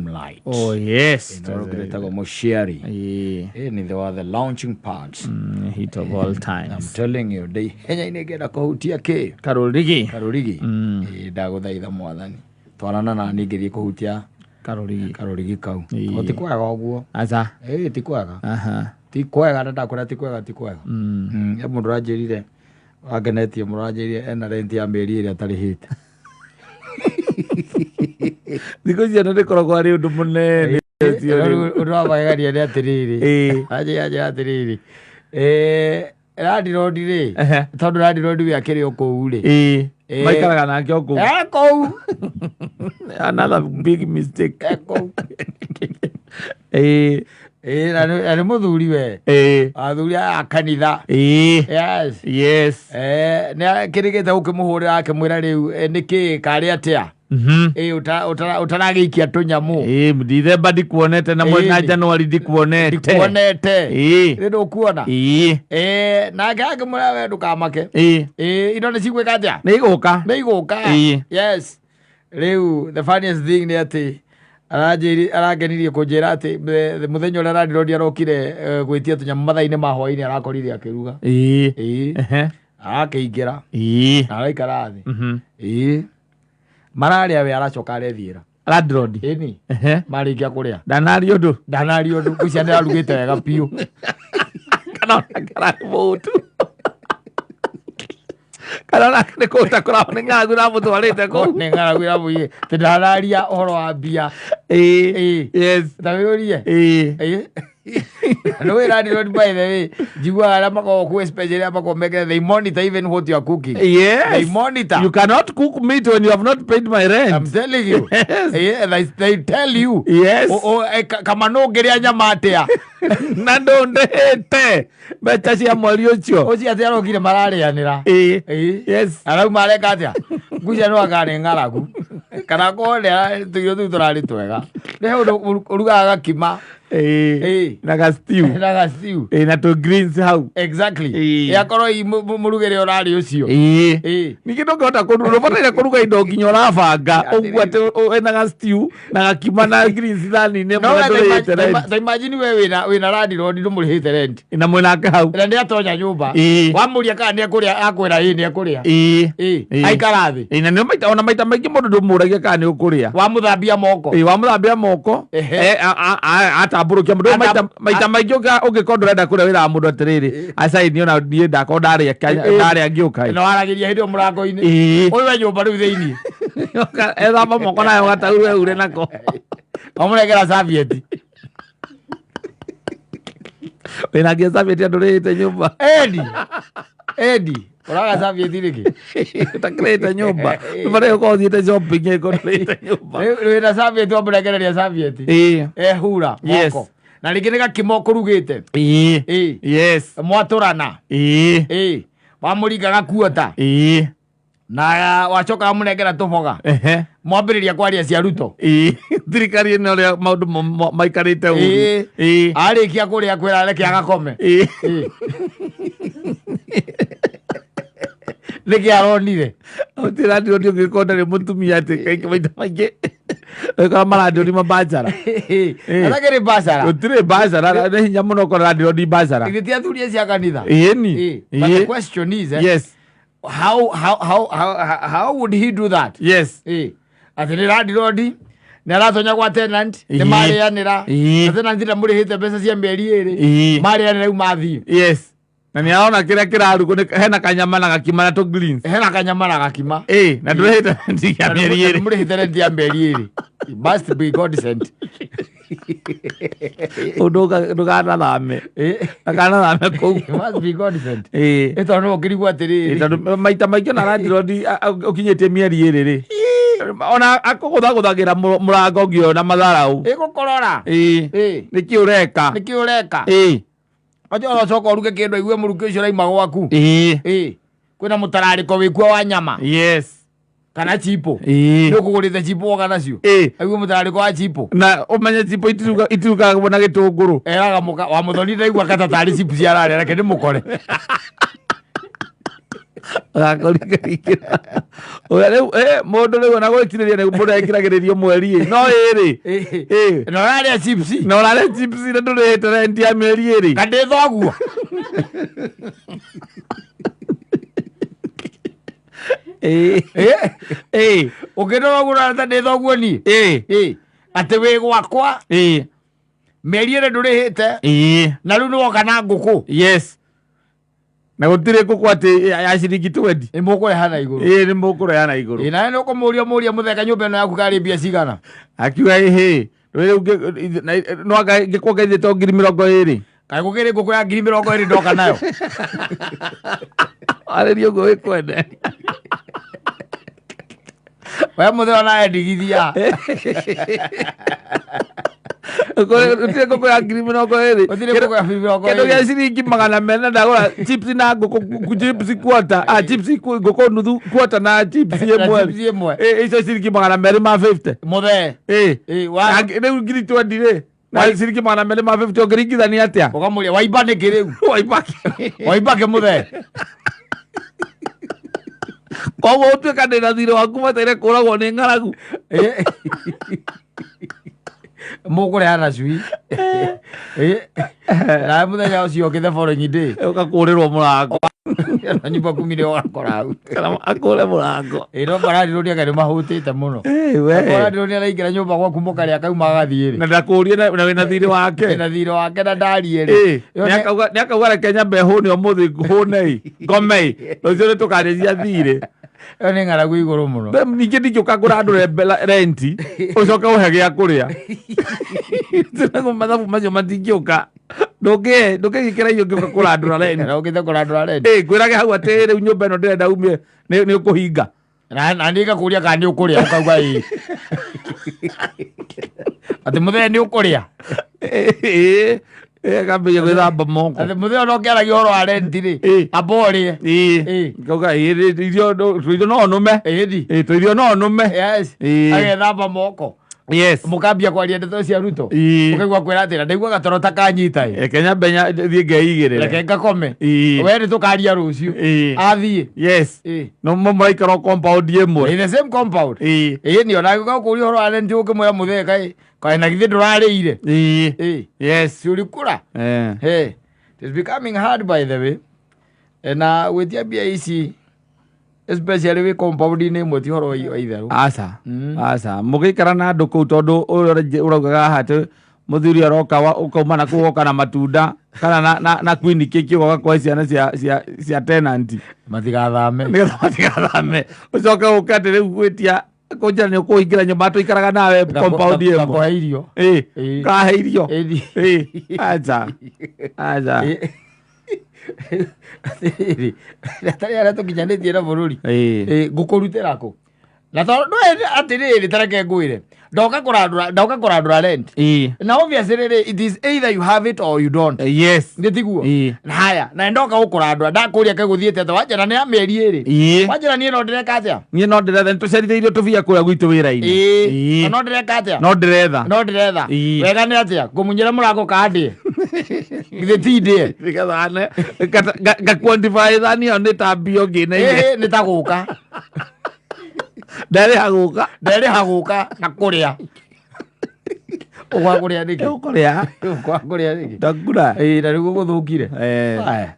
Limelight. Oh yes. Ĩno Mũciari. Ĩĩ. Ĩni they were the launching pads. Hit of all I'm times. telling you, ndĩ ihenya-inĩ ngĩenda kũhutia kĩ Karũrigi. Karũrigi. Ĩĩ, ndagũthaitha Mwathani, twarana na niĩ ngĩthiĩ kũhutia Karũrigi. karũrigi kau. Ĩĩ. O ti kwega ũguo. Aca. Ĩĩ, ti kwega. Aha. Ti kwega, na ndakwĩra ti kwega, ti kwega. He mũndũ ũranjĩrire wangenetie mũno, ũranjĩrire ena rent ya mĩeri 2 atarĩhĩte. Thikũ icio nĩ rĩkoragwo arĩ ũndũ mũnene ũcio rĩu. Ũndũ wa magegania nĩ atĩrĩrĩ, anjĩra atĩrĩrĩ, landlord rĩ, tondũ landlord we akĩrĩ o kũu rĩ. Ĩĩ. Ĩĩ. Maikaraga nake o kũu. E kũu. Another big mistake. E kũu. Ĩĩ. Ĩĩ, na nĩ mũthuri we. Ĩĩ. Athuri aya a kanitha. Ĩĩ. Yes. Yes. Nĩ akĩrĩgĩte gũkĩmũhũrĩra akĩmwĩra rĩu, nĩkĩ karĩ atĩa? Ĩĩ, ũtaragĩikia tũnyamũ. Ĩĩ, Dithemba ndikuonete na mweri na Ĩĩ. Januari ndikuonete. Ndikuonete. Ĩĩ. Rĩ ndũkuona. Ĩĩ. Ĩĩ, nake akĩmwĩra we ndũkamake. Ĩĩ. Ĩĩ, indo nĩ cigwĩka atĩa? Nĩ igũka. Nĩ igũka. Ĩĩ. Yes. Rĩu the funniest thing nĩ atĩ arangenirie kũnjĩra atĩ mũthenya ũrĩa landlord arokire, gwĩtia tũnyamũ mathaa-inĩ ma hwaĩ-inĩ, arakorire akĩruga. Ĩĩ. Ĩĩ. Arakĩingĩra. Ĩĩ. Na araikara thĩ. Ĩĩ. Mararĩa, we aracoka arethiĩra. Landlord. Ĩni. Marĩkia kũrĩa. Ndanaria ũndũ. Ndanaria ũndũ, ngwĩciria nĩ ararugĩte wega biũ. Kana onake ararĩ mũhũtu. Kana onake nĩ kũhũta kũraho nĩ ng'aragu ĩramũtwarĩte kũu. Nĩ ng'aragu ĩramũiyĩ. Tĩ ndanaria ũhoro wa mbia. Ĩĩ. Ĩĩ. Yes. Ta wĩũrie. Ĩĩ. Ĩĩ. Nĩ wĩ landlord, by the way, njiguaga arĩa makoragwo kuo, especially arĩa makoragwo mekĩte, they monitor even what you are cooking. Yes. They monitor. You cannot cook meat when you have not paid my rent. I'm telling you. Yes. Yeah, they tell you. Yes. Kama no ngĩrĩa nyama atĩa? Na ndũndĩhĩte mbeca cia mweri ũcio. Ũcio atĩ arokire mararĩanĩra. Ĩĩ. Ĩĩ. Yes. Arauma areka atĩa? Ngwĩciria no anga nĩ ng'aragu. Kana korwo nĩ tũirio tũu tũrarĩ twega. Nĩ he ũndũ ũrugaga gakima. Ĩĩ. Ĩĩ. Na ga stew. Na ga stew. Ĩĩ, na tũ greens hau. Exactly. Ĩĩ. Ĩ akorwo i mũrugĩre ũrarĩ ũcio. Ĩĩ. Ĩĩ. Ningĩ ndũngĩhota kũruga, ndũbataire kũruga indo nginya ũrabanga ũguo atĩ wĩna ga stew na gakima na greens thani-inĩ No ĩmwe we na ndũrĩhĩte rent. ta imagine we wĩna landlord ndũmũrĩhĩte rent. Na mwĩnake hau. Na nĩ atonya nyũmba. Ĩĩ. Wamũria kana nĩ ekũrĩa, akwĩra ĩĩ nĩ ekũrĩa. Ĩĩ. Ĩĩ. Ĩĩ. Aikara thĩ. Ĩĩ, na nĩo maita ona maita maingĩ mũndũ ndũmũragia kana nĩ ũkũrĩa. Wamũthambia moko. Ĩĩ, wamũthambia moko. Ehe. Atambũrũkia mũndũ maita maingĩ ũngĩkorwo ndũrenda kũrĩa wĩraga mũndũ atĩrĩrĩ, aca niĩ ona niĩ ndakorwo ndarĩa Ĩĩ. ndarĩa ngĩũka. Na waragĩria hĩndĩ ĩyo mũrango-inĩ. Ĩĩ. Ũyũ we nyũmba rĩu thĩinĩ. Ethamba moko nayo gatauru eure nako. Wamũnengera serviette. Wĩna nginya serviette ndũrĩhĩte nyũmba. Edi. Edi. Ũraga serviette nĩkĩ? Ũtakĩrĩhĩte nyũmba. Ndũbataire gũkorwo ũthiĩte shopping ĩngĩkorwo ndũrĩhĩte nyũmba. Rĩu wĩna serviette, wamũnengereria serviette. Ĩĩ. Ehura Yes. moko. Na rĩngĩ nĩ gakima ũkũrugĩte. Ĩĩ. Ĩĩ. Yes. Mwatũrana. Ĩĩ. Ĩĩ. Wamũringa gakuota. Ĩĩ. Na wacoka wamũnengera tũboga. Ehe. Mwambĩrĩria kwaria cia Ruto. Ĩĩ. Thirikari ĩno ũrĩa maũndũ maikarĩte ũru. Ĩĩ. Ĩĩ. Arĩkia kũrĩa kwĩra reke agakome. Ĩĩ. Ĩĩ. Nĩkĩ aronire? Gũtirĩ radio ũngĩkorwo ndarĩ mũtumia atĩ kaingĩ maita maingĩ ũgĩkora marandio mabanjara. Ĩĩ. Atakĩrĩ bacara. Gũtirĩ banjara, nĩ hinya mũno ũkora radio ni banjara. Githĩ ti athuri acio a kanitha? Ĩni. Ĩĩ. But the question is, Yes. how would he do that? Yes. Ĩĩ. Atĩ nĩ landlord nĩ aratonya gwa tenant nĩ Ĩĩ. marĩanĩra. Ĩĩ. Na tenant ndamũrĩhĩte mbeca cia mĩeri 2. Ĩĩ. Marĩanĩra rĩu mathiĩ. Yes. Na nĩ arona kĩrĩa kĩrarugwo hena kanyama na gakima na tũ greens. Hena kanyama na gakima. Ĩĩ, na ndũrĩhĩte rent ya mĩeri 2. Mũrĩhĩte rent ya mĩeri 2. It must be God sent. Ũndũ ndũkanathame. Ĩĩ. Ndũkanathame kũu. It must be God sent. Ĩĩ. Ĩ tondũ no ũkĩrigwo atĩrĩrĩ. Tondũ maita maingĩ ona landlord ũkinyĩtie mĩeri 2 rĩ, ona akũgũthagũthagĩra mũrango ngĩo na matharaũ. Ĩgũkũrora. Ĩĩ. Ĩĩ. Nĩkĩ ũreka? Nĩkĩ ũreka? Ĩĩ. Wacha ũcoka ũruge kĩndũ aigue mũrukĩ ũcio ũraima gwaku. Ĩĩ. Ĩĩ. Kwĩna mũtararĩko wĩkuo wa nyama. Yes. Kana chipo. Ĩĩ. Nĩ ũkũgũrĩte chipo woka nacio. Ĩĩ. Aigue mũtararĩko wa chipo. Na ũmenye chipo itirugagwo na gĩtũngũrũ. Eraga mũka wa mũthoni ndaigua kata tarĩ chipo ciararĩa, reke ndĩmũkore. Agakũringĩringĩra. Ũrĩa rĩu mũndũ rĩu ona gwĩtirĩria nĩ mũndũ ekiragĩrĩrio mweri ĩ no ĩrĩ ĩ Na ũrarĩa chips. Na ũrarĩa chips na ndũrĩhĩte rent ya mĩeri ĩrĩ. Kandĩ thoguo. Ĩ. Ĩ. Ũkĩndora ũguo ũrarĩa ta ndĩ thoguo niĩ. Ĩ. Ĩ. Atĩ wĩ gwakwa Ĩ. mĩeri ĩrĩ ndũrĩhĩte Ĩ. na rĩu nĩwoka na ngũkũ. Yes, na gũtirĩ ngũkũ atĩ ya ciringi 20. Nĩ mũkũreha na igũrũ. Ĩ, nĩ mũkũreha na igũrũ. Ĩ, nawe nĩ ũkũmũria mũria mũtheka nyũmba ĩno yaku karĩ mbia cigana. Akiuga ĩhĩ rĩu no anga ngĩkuongerithie to 20,000. Kaĩ gũkĩrĩ ngũkũ ya 20,000 ndoka nayo. Arĩria ũguo wĩkwende. We mũthee onawe ndigithia. Gũtirĩ ngũkũ ya 20,000. Gũtirĩ ngũkũ ya 20,000. Kĩndũ gĩa ciringi 400 ndagũra chips na ngũkũ, chips quarter, ah, chips ngũkũ nuthu quarter na chips Na ĩmwe. chips ĩmwe. Ĩ, icio ciringi 250. Mũthee. Ĩ. Ĩ, wa- Rĩu 20,000 rĩ na ciringi 250 ũngĩringithania atĩa? Ũkamũria waimba nĩkĩ rĩu? Waimba. Waimba kĩ mũthee? Koguo ũtuĩka ndĩ na thirĩ waku bataire kũragwo nĩ ng'aragu. Ĩ. Mũkũreha na cui. Ĩ. Nawe mũthenya ũcio ũngĩ the following day. Ũgakũrĩrwo mũrango. Na nyumba kumi nĩ ũgakora hau. Kana akũre mũrango. Ĩ, no maradironia kaĩ nĩ mahũtĩte mũno. Ĩ, we. Maradironia araingĩra nyũmba gwaku mũkarĩa akauma agathiĩ rĩ. Na ndakũrie na wĩna thirĩ wake. Na thirĩ wake na ndarie rĩ. Ĩ, Ĩyo nĩ- nĩakauga reke nyambe hũne ũmũthĩ, hũnei ngomei, rũciũ nĩ tũkarĩria thirĩ. Ĩyo nĩ ng'aragu igũrũ mũno. Be- ningĩ ndingĩũka ngũrandũre renti ũcoke ũhe gĩa kũrĩa. Tinago mathabu macio matingĩũka, ndũngĩgĩkĩra irio ngĩũka kũrandũra renti. Na ũkĩte kũrandũra renti. Ĩ, ngwĩrage hau atĩ rĩu nyũmba ĩno ndĩrenda umie nĩ ũkũhinga. Na niĩ ngakũria kana nĩ ũkũrĩa ũkauga ĩĩ. Atĩ mũthee nĩ ũkũrĩa. Ĩ, ĩ, akambĩrĩria gwĩthamba moko. Atĩ mũthee ona ũkĩaragia ũhoro wa renti rĩ. Ĩ. Amba ũrĩe. Ĩ, Ĩ. ngauga ĩ, irio tũirio no nũme. Ĩni. Ĩ, tũirio no nũme. Yes. Ĩ. Agethamba moko. Yes. Mũkambia kwaria ndeto cia Ruto. Ĩ. Ũkaigua kwĩra atĩra ndaigua gatoro ta kanyita ĩ. Reke nyambe thiĩ ngeigĩrĩre. Reke ngakome. Ĩ. We nĩ tũkaria rũciũ. Ĩ. Athiĩ. Yes. Ĩ. No mũraikara o compound ĩmwe. In the same compound. Ĩ. Ĩ ni ona gũka kũria ũhoro wa renti ũkĩmwĩra mũthee kaĩ kaĩ na githĩ ndũrarĩire. Ĩ. Ĩ. Yes. Si ũrikũra. Eh. Hey, it is becoming hard by the way. E, na gwĩtia mbia ici especially wĩ compound-inĩ ĩmwe ti ũhoro wa itherũ. Aca. Mm. Aca. Mũgĩikara na andũ kũu tondũ ũyũ ũraugaga haha atĩ mũthuri aroka ũkauma na kũu ũgoka na matunda kana na queen cake ũgoka kũhe ciana cia tenant. Matigathame. Nĩgetha matigathame. Ũcoke ũke atĩ rĩu gwĩtia kũnjĩra nĩ ũkũhingĩra nyũmba tũikaraga nawe compound ĩmwe. Ngakũhe irio. Ĩ. Ĩ. Kahe irio. Ĩni. Ĩ. Aca. Aca. Ĩ. Atĩrĩrĩ, atarĩ arĩa tũkinyanĩtie na bũrũri. Ĩ. Ĩ, ngũkũrutĩra kũ? Na tondũ ndũĩ atĩrĩrĩ ta reke ngwĩre ndoka kũrandũra rent. Ĩ. Na obviously rĩrĩ, it is either you have it or you don't. Yes. Nĩ tiguo? Ĩ. Haya, na ndoka gũkũrandũra ndakũria kegũthiĩte atĩa wanjĩra nĩ ya mĩeri ĩrĩ. Ĩ. Wanjĩra niĩ no ndĩreka atĩa? Niĩ no ndĩretha nĩ tũcerithĩirio tũbia kũrĩa gwitũ wĩra-inĩ. Ĩĩ. Ĩ. Na no ndĩreka atĩa? No ndĩretha. No ndĩretha. Ĩ. Wega nĩ atĩa? Ngũmunyĩra mũrango kana ndĩe? Githĩ ti ndĩe? Nĩgetha ane nga quantify thani ĩyo nĩ ta mbia ũngĩ na Ĩĩ, nĩ ta gũka. Ndarĩha gũka. Nderĩha gũka na kũrĩa. Ũgwa kũrĩa nĩkĩ? Ũkũrĩa. Ũgwa kũrĩa nĩkĩ? Ndakura. Ĩĩ, na nĩguo gũthũkire. Eh. Haya.